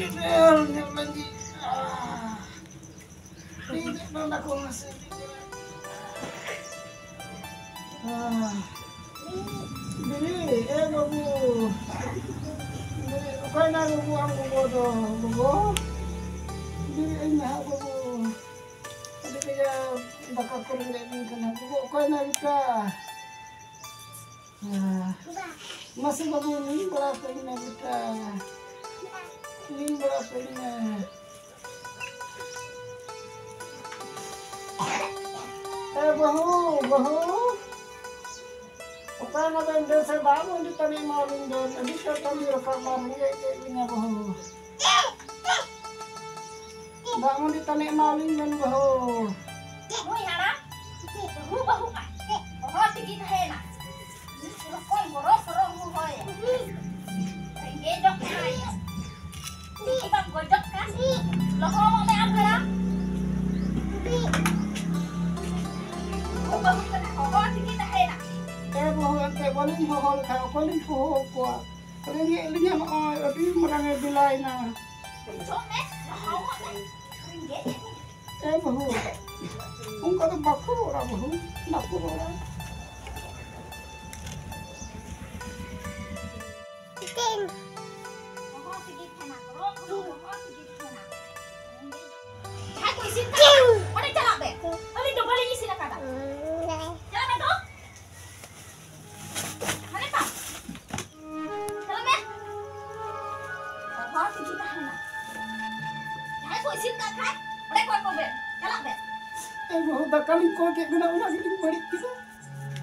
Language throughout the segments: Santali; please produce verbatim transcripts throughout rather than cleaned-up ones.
ᱧᱮᱞ ᱞᱟᱹᱜᱤᱫ᱾ ᱟᱦ, ᱤᱧ ᱫᱚ ᱰᱟᱸᱰᱟ ᱠᱚ ᱦᱟᱹᱥᱩ ᱤᱫᱤ ᱠᱟᱱᱟ᱾ ᱟᱦ, ᱵᱤᱨᱤ, ᱮ ᱵᱟᱹᱵᱩ᱾ ᱵᱤᱨᱤ, ᱚᱠᱟᱭ ᱱᱟᱭ ᱵᱟᱹᱵᱩ, ᱟᱢ ᱜᱚᱜᱚ ᱫᱚ? ᱜᱚᱜᱚ? ᱵᱤᱨᱤ, ᱤᱧ ᱱᱟᱦᱟᱜ ᱵᱟᱹᱵᱩ᱾ ᱟᱹᱰᱤ ᱠᱟᱡᱟᱠ ᱫᱟᱠᱟ ᱠᱚ ᱨᱮᱸᱜᱮᱡ ᱤᱫᱤᱧ ᱠᱟᱱᱟ᱾ ᱜᱚᱜᱚ, ᱚᱠᱟᱭ ᱱᱟᱭ ᱵᱮᱴᱟ? ᱢᱟᱥᱮ ᱵᱟᱹᱵᱩ, ᱞᱤᱱ ᱵᱟᱲᱟ ᱠᱟᱹᱧ ᱢᱮ ᱵᱮᱴᱟ, ᱞᱤᱱ ᱵᱟᱲᱟ ᱠᱟᱹᱧ ᱢᱮ᱾ ᱮ ᱵᱟᱹᱦᱩ, ᱵᱟᱹᱦᱩ, ᱚᱠᱟ ᱱᱟᱵᱮᱱ ᱫᱮ ᱥᱮ ᱫᱟᱜ ᱢᱟᱹᱰᱤ ᱛᱟᱹᱱᱤᱡ ᱮᱢᱟ ᱞᱤᱧ ᱵᱮᱱ, ᱟᱹᱰᱤ ᱪᱚᱴ ᱴᱟᱺᱰᱤ ᱨᱟᱠᱟᱵ ᱢᱟ ᱨᱮᱸᱜᱮᱡ ᱠᱮᱫ ᱞᱤᱧᱟ ᱵᱟᱹᱦᱩ᱾ ᱫᱟᱜ ᱢᱟᱹᱰᱤ ᱛᱟᱹᱱᱤᱡ ᱮᱢᱟ ᱞᱤᱧ ᱵᱮᱱ ᱵᱟᱹᱦᱩ᱾ ᱱᱩᱭ ᱦᱟᱲᱟᱢ, ᱨᱩ ᱵᱟᱹᱦᱩ ᱠᱟᱱ, ᱦᱚᱦᱚ ᱛᱮᱜᱮ ᱛᱟᱦᱮᱸᱭᱮᱱᱟ᱾ ᱨᱚᱠᱚᱢ ᱜᱚᱨᱚ ᱥᱚᱨᱚ ᱦᱚᱦᱚᱭᱟ᱾ ᱨᱮᱸᱜᱮᱡᱚᱜ ᱠᱟᱱᱟᱭ᱾ ᱛᱤᱠᱤ ᱵᱟᱢ ᱜᱚᱡᱚᱜ ᱠᱟᱱ᱾ ᱞᱚᱦᱚᱫᱚᱜ ᱢᱮ ᱟᱢ ᱦᱟᱲᱟᱢ᱾ ᱨᱩ ᱵᱟᱹᱦᱩ ᱠᱟᱱᱟ, ᱦᱚᱦᱚ ᱛᱮᱜᱮ ᱛᱟᱦᱮᱸᱭᱮᱱᱟ᱾ ᱮ ᱵᱟᱹᱦᱩ, ᱮᱱᱛᱮ ᱵᱟᱹᱞᱤᱧ ᱦᱚᱦᱚ ᱞᱮᱠᱷᱟᱱ ᱚᱠᱚᱭ ᱞᱤᱧ ᱦᱚᱦᱚ ᱟᱠᱚᱣᱟ? ᱨᱮᱸᱜᱮᱡ ᱞᱤᱧᱟ, ᱱᱚᱜᱼᱚᱭ ᱟᱹᱰᱤ ᱢᱟᱨᱟᱝ ᱮ ᱵᱮᱞᱟᱭᱮᱱᱟ᱾ ᱡᱚᱢ ᱢᱮ, ᱞᱚᱦᱚᱫᱚᱜ ᱢᱮ᱾ ᱨᱮᱸᱜᱮᱡ ᱮ ᱵᱟᱹᱦᱩ, ᱚᱱᱠᱟ ᱫᱚ ᱵᱟᱠᱚ ᱨᱚᱲᱟ ᱵᱟᱹᱦᱩ, ᱵᱟᱠᱚ ᱨᱚᱲᱟ᱾ ᱡᱟᱦᱟᱸᱭ ᱠᱚ ᱤᱥᱤᱱ ᱠᱟᱫᱟ, ᱚᱸᱰᱮ ᱪᱟᱞᱟᱜ ᱵᱮᱱ᱾ ᱟᱹᱞᱤᱧ ᱫᱚ ᱵᱟᱹᱞᱤᱧ ᱤᱥᱤᱱ ᱟᱠᱟᱫᱟ᱾ ᱪᱟᱞᱟᱜ ᱵᱮᱱ ᱛᱚ᱾ ᱢᱟᱱᱮ ᱵᱟᱝ᱾ ᱪᱟᱞᱟᱜ ᱢᱮ᱾ ᱵᱟᱵᱟ, ᱛᱤᱸᱜᱩ ᱛᱟᱦᱮᱱᱟ᱾ ᱡᱟᱦᱟᱸᱭ ᱠᱚ ᱤᱥᱤᱱ ᱠᱟᱜ ᱠᱷᱟᱡ, ᱚᱸᱰᱮ ᱠᱚᱭ ᱠᱚ ᱵᱮᱱ᱾ ᱪᱟᱞᱟᱜ ᱵᱮᱱ᱾ ᱮ ᱵᱟᱹᱦᱩ, ᱫᱟᱠᱟ ᱞᱤᱧ ᱠᱚᱭ ᱠᱮᱫ ᱵᱮᱱᱟ, ᱚᱱᱟ ᱜᱮᱞᱤᱧ ᱵᱟᱹᱲᱤᱡ ᱠᱮᱫᱟ᱾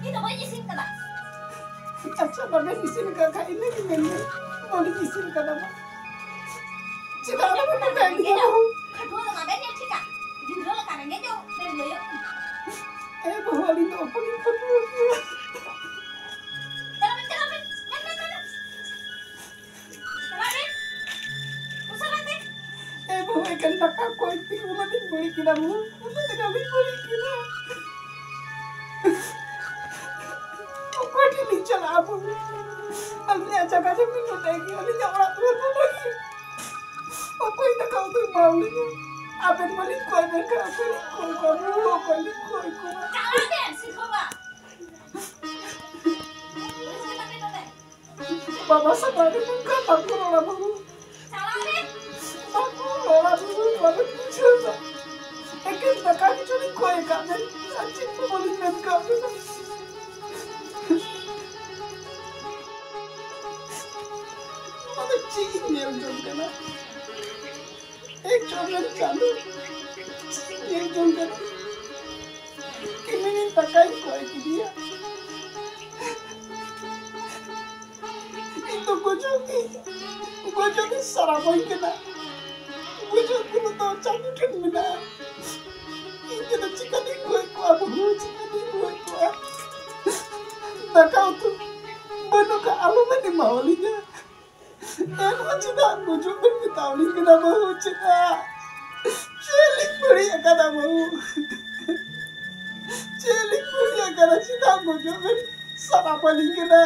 ᱤᱧ ᱫᱚ ᱵᱟᱹᱧ ᱤᱥᱤᱱ ᱠᱟᱫᱟ᱾ ᱟᱪᱪᱷᱟ, ᱵᱟᱵᱮᱱ ᱤᱥᱤᱱ ᱟᱠᱟᱫ ᱠᱷᱟᱡ ᱤᱱᱟᱹ ᱜᱮ ᱢᱮᱱ ᱵᱮᱱ, ᱵᱟᱹᱞᱤᱧ ᱤᱥᱤᱱ ᱠᱟᱫᱟ ᱢᱟ᱾ ᱪᱮᱫᱟᱜ ᱟᱞᱚ ᱵᱮᱱ ᱢᱮᱛᱟ ᱞᱤᱧᱟ ᱵᱟᱹᱦᱩ? ᱠᱷᱟᱹᱴᱩᱣᱟᱹ ᱫᱚ ᱵᱟᱵᱮᱱ ᱧᱮᱞ ᱴᱷᱤᱠᱟ᱾ ᱜᱤᱫᱽᱨᱟᱹ ᱞᱮᱠᱟ ᱨᱮᱸᱜᱮᱡᱚᱜ ᱵᱮᱱ ᱞᱟᱹᱭᱚᱜ ᱠᱟᱱᱟ᱾ ᱮ ᱵᱟᱹᱦᱩ, ᱟᱹᱞᱤᱧ ᱫᱚ ᱚᱠᱚᱭ ᱞᱤᱧ ᱠᱷᱟᱹᱴᱩᱣᱟᱹ ᱜᱮᱭᱟ? ᱪᱟᱞᱟᱜ ᱵᱮᱱ, ᱪᱟᱞᱟᱜ ᱵᱮᱱ᱾ ᱢᱮᱱ, ᱢᱮᱱ, ᱢᱮᱱ, ᱢᱮᱱ᱾ ᱪᱟᱞᱟᱜ ᱵᱮᱱ᱾ ᱩᱥᱟᱹᱨᱟ ᱛᱮ᱾ ᱮ ᱵᱟᱹᱦᱩ, ᱮᱠᱮᱱ ᱫᱟᱠᱟ ᱠᱚᱭ ᱛᱮ ᱩᱱᱟᱹᱜ ᱞᱤᱧ ᱵᱟᱹᱲᱤᱡ ᱠᱮᱫᱟ ᱵᱟᱹᱦᱩ᱾ ᱩᱱᱟᱹᱜ ᱞᱤᱧ ᱵᱟᱹᱲᱤᱡ ᱠᱮᱫᱟ᱾ ᱚᱠᱚᱭ ᱴᱷᱮᱱ ᱞᱤᱧ ᱪᱟᱞᱟᱜᱼᱟ ᱵᱟᱹᱦᱩ? ᱟᱹᱞᱤᱧᱟᱜ ᱡᱟᱭᱜᱟ ᱡᱚᱢᱤ ᱱᱚᱰᱮ ᱜᱮ, ᱟᱹᱞᱤᱧᱟᱜ ᱚᱲᱟᱜ ᱫᱩᱣᱟᱹᱨ ᱱᱚᱰᱮ ᱜᱮ᱾ ᱟᱹᱞᱤᱧ ᱟᱵᱮᱱ ᱢᱟᱞᱤᱧ ᱠᱚᱭ ᱵᱮᱱ ᱠᱟᱱᱟ, ᱚᱠᱚᱭ ᱞᱤᱧ ᱠᱚᱭ ᱠᱚᱣᱟ, ᱵᱟᱹᱦᱩ ᱚᱠᱚᱭ ᱞᱤᱧ ᱠᱚᱭ ᱠᱚᱣᱟ? ᱪᱟᱞᱟᱜ ᱵᱮᱱ, ᱥᱤᱠᱷᱚ ᱵᱟ᱾ ᱵᱟᱵᱟ ᱥᱟᱢᱟᱝ ᱨᱮ ᱱᱚᱝᱠᱟ ᱵᱟᱠᱚ ᱨᱚᱲᱟ ᱵᱟᱹᱵᱩ᱾ ᱪᱟᱞᱟᱜ ᱵᱮᱱ᱾ ᱵᱟᱠᱚ ᱨᱚᱲᱟ ᱵᱟᱹᱵᱩ, ᱵᱟᱵᱮᱱ ᱵᱩᱡᱷᱟᱹᱣ ᱫᱟ᱾ ᱮᱠᱮᱱ ᱫᱟᱠᱟ ᱠᱤᱪᱷᱩ ᱞᱤᱧ ᱠᱚᱭ ᱟᱠᱟᱫ ᱵᱮᱱ, ᱟᱨ ᱪᱮᱫ ᱠᱚ ᱵᱟᱹᱞᱤᱧ ᱢᱮᱱ ᱠᱟᱜ ᱵᱮᱱᱟ᱾ ᱱᱚᱣᱟ ᱫᱚ ᱪᱮᱫ ᱤᱧ ᱧᱮᱞ ᱡᱚᱝ ᱠᱟᱱᱟ? ᱮ ᱪᱚᱴ ᱨᱮᱱ ᱪᱟᱸᱫᱚ, ᱪᱮᱫ ᱤᱧ ᱧᱮᱞ ᱡᱚᱝ ᱠᱟᱱᱟ? ᱠᱤᱢᱤᱱᱤᱧ ᱫᱟᱠᱟᱧ ᱠᱚᱭ ᱠᱮᱫᱮᱭᱟ᱾ ᱤᱧ ᱫᱚ ᱜᱚᱡᱚᱜ ᱜᱮ, ᱜᱚᱡᱚᱜ ᱜᱮ ᱥᱟᱨᱟᱯᱟᱹᱧ ᱠᱟᱱᱟ᱾ ᱜᱚᱡᱚᱜ ᱜᱩᱨᱩ ᱫᱚ ᱪᱟᱸᱫᱚ ᱴᱷᱮᱱ ᱢᱮᱱᱟᱜᱼᱟ᱾ ᱤᱧ ᱛᱮᱫᱚ ᱪᱤᱠᱟᱹᱛᱤᱧ ᱜᱚᱡ ᱠᱚᱜᱼᱟ ᱵᱟᱹᱵᱩ, ᱪᱤᱠᱟᱹᱛᱤᱧ ᱜᱚᱡ ᱠᱚᱜᱼᱟ? ᱫᱟᱠᱟ ᱩᱛᱩ ᱵᱟᱹᱱᱩᱜ ᱠᱷᱟᱱ ᱟᱞᱚᱵᱮᱱ ᱮᱢᱟᱣᱟᱞᱤᱧᱟ᱾ ᱮᱱᱦᱚᱸ ᱪᱮᱫᱟᱜ ᱜᱩᱡᱩᱜ ᱵᱮᱱ ᱢᱮᱛᱟᱣᱟᱞᱤᱧ ᱠᱟᱱᱟ ᱵᱟᱹᱦᱩ? ᱪᱮᱫᱟᱜ? ᱪᱮᱫ ᱞᱤᱧ ᱵᱟᱹᱲᱤᱡ ᱟᱠᱟᱫᱟ ᱵᱟᱹᱦᱩ? ᱪᱮᱫ ᱞᱤᱧ ᱵᱟᱹᱲᱤᱡ ᱟᱠᱟᱫᱟ? ᱪᱮᱫᱟᱜ ᱜᱩᱡᱩᱜ ᱵᱮᱱ ᱥᱟᱨᱟᱯᱟᱞᱤᱧ ᱠᱟᱱᱟ?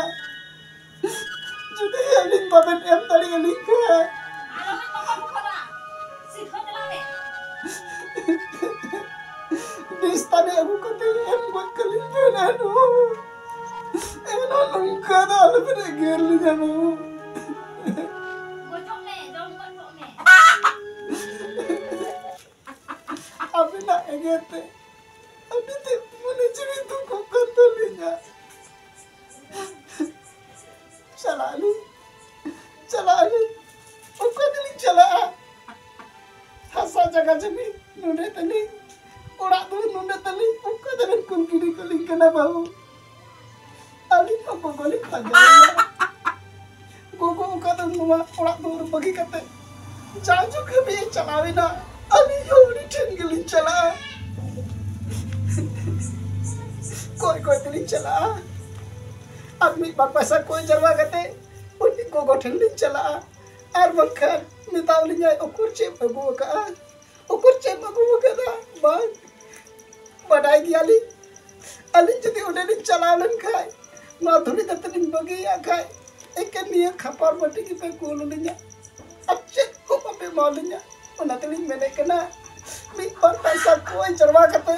ᱡᱩᱫᱤ ᱟᱹᱞᱤᱧ ᱵᱟᱵᱮᱱ ᱮᱢ ᱫᱟᱲᱮᱭᱟᱞᱤᱧ ᱠᱷᱟᱱ, ᱟᱞᱚᱵᱮᱱ ᱵᱚᱠᱟ ᱵᱚᱠᱟᱜᱼᱟ᱾ ᱥᱤᱫᱷᱟᱹ ᱪᱟᱞᱟᱜ ᱵᱮᱱ᱾ ᱵᱤᱥ ᱛᱟᱹᱱᱤᱡ ᱟᱹᱜᱩ ᱠᱟᱛᱮ ᱮᱢ ᱜᱚᱫ ᱠᱟᱹᱞᱤᱧ ᱵᱮᱱ ᱮᱱᱦᱚᱸ᱾ ᱮᱱᱦᱚᱸ ᱱᱚᱝᱠᱟ ᱫᱚ ᱟᱞᱚᱵᱮᱱ ᱮᱜᱮᱨ ᱞᱤᱧᱟ ᱵᱟᱹᱵᱩ᱾ ᱜᱚᱡᱚᱜ ᱢᱮ, ᱡᱚᱢ ᱜᱚᱡ ᱠᱚᱜ ᱢᱮ᱾ ᱟᱹᱵᱤᱱᱟᱜ ᱮᱜᱮᱨ ᱛᱮ ᱟᱹᱰᱤ ᱛᱮᱫ ᱢᱚᱱᱮ ᱡᱤᱣᱤ ᱫᱩᱠᱚᱜ ᱠᱟᱱ ᱛᱟᱹᱞᱤᱧᱟ᱾ ᱪᱟᱞᱟᱜ ᱟᱹᱞᱤᱧ, ᱪᱟᱞᱟᱜ ᱟᱹᱞᱤᱧ, ᱚᱠᱟ ᱛᱮᱞᱤᱧ ᱪᱟᱞᱟᱜᱼᱟ? ᱦᱟᱥᱟ ᱡᱟᱭᱜᱟ ᱡᱚᱢᱤ ᱱᱚᱰᱮ ᱛᱟᱹᱞᱤᱧ, ᱚᱲᱟᱜ ᱫᱩᱣᱟᱹᱨ ᱱᱚᱰᱮ ᱛᱟᱹᱞᱤᱧ, ᱚᱠᱟ ᱛᱮᱵᱮᱱ ᱠᱩᱞ ᱜᱤᱰᱤ ᱠᱟᱹᱞᱤᱧ ᱠᱟᱱᱟ ᱵᱟᱹᱦᱩ? ᱟᱹᱞᱤᱧ ᱦᱚᱸ ᱜᱚᱜᱚ ᱞᱤᱧ ᱯᱟᱸᱡᱟᱭᱮᱭᱟ᱾ ᱜᱚᱜᱚ ᱚᱠᱟ ᱫᱚ ᱱᱚᱣᱟ ᱚᱲᱟᱜ ᱫᱩᱣᱟᱹᱨ ᱵᱟᱹᱜᱤ ᱠᱟᱛᱮ ᱡᱟᱣ ᱡᱩᱜᱽ ᱦᱟᱹᱵᱤᱡ ᱮ ᱪᱟᱞᱟᱣ ᱮᱱᱟ᱾ ᱟᱹᱞᱤᱧ ᱦᱚᱸ ᱩᱱᱤ ᱴᱷᱮᱱ ᱜᱮᱞᱤᱧ ᱪᱟᱞᱟᱜᱼᱟ᱾ ᱠᱚᱭ ᱠᱚᱭ ᱛᱮᱞᱤᱧ ᱪᱟᱞᱟᱜᱼᱟ᱾ ᱟᱨ ᱢᱤᱫ ᱵᱟᱨ ᱯᱚᱭᱥᱟ ᱠᱚᱭ ᱡᱟᱨᱣᱟ ᱠᱟᱛᱮ ᱩᱱᱤ ᱜᱚᱜᱚ ᱴᱷᱮᱱ ᱞᱤᱧ ᱪᱟᱞᱟᱜᱼᱟ᱾ ᱟᱨ ᱵᱟᱝᱠᱷᱟᱱ ᱢᱮᱛᱟᱣ ᱞᱤᱧᱟᱭ, "ᱩᱠᱩᱨ ᱪᱮᱫ ᱮᱢ ᱟᱹᱜᱩ ᱟᱠᱟᱫᱼᱟ? ᱩᱠᱩᱨ ᱪᱮᱫ ᱮᱢ ᱟᱹᱜᱩ ᱟᱠᱟᱫᱟ?" ᱵᱟᱝ, ᱵᱟᱰᱟᱭ ᱜᱮᱭᱟᱞᱤᱧ, ᱟᱹᱞᱤᱧ ᱡᱩᱫᱤ ᱚᱸᱰᱮ ᱞᱤᱧ ᱪᱟᱞᱟᱣ ᱞᱮᱱᱠᱷᱟᱡ, ᱱᱚᱣᱟ ᱫᱷᱩᱲᱤ ᱫᱷᱟᱹᱨᱛᱤ ᱞᱤᱧ ᱵᱟᱹᱜᱤᱭᱟᱜ ᱠᱷᱟᱡ, ᱮᱠᱮᱱ ᱱᱤᱭᱟᱹ ᱠᱷᱟᱯᱟᱨ ᱵᱟᱹᱴᱤ ᱜᱮᱯᱮ ᱠᱩᱞ ᱟᱹᱞᱤᱧᱟ᱾ ᱟᱨ ᱪᱮᱫ ᱦᱚᱸ ᱵᱟᱯᱮ ᱮᱢᱟᱣ ᱞᱤᱧᱟ᱾ ᱚᱱᱟ ᱛᱮᱞᱤᱧ ᱢᱮᱱᱮᱫ ᱠᱟᱱᱟ, ᱢᱤᱫ ᱵᱟᱨ ᱯᱚᱭᱥᱟ ᱠᱚᱭ ᱡᱟᱨᱣᱟ ᱠᱟᱛᱮ,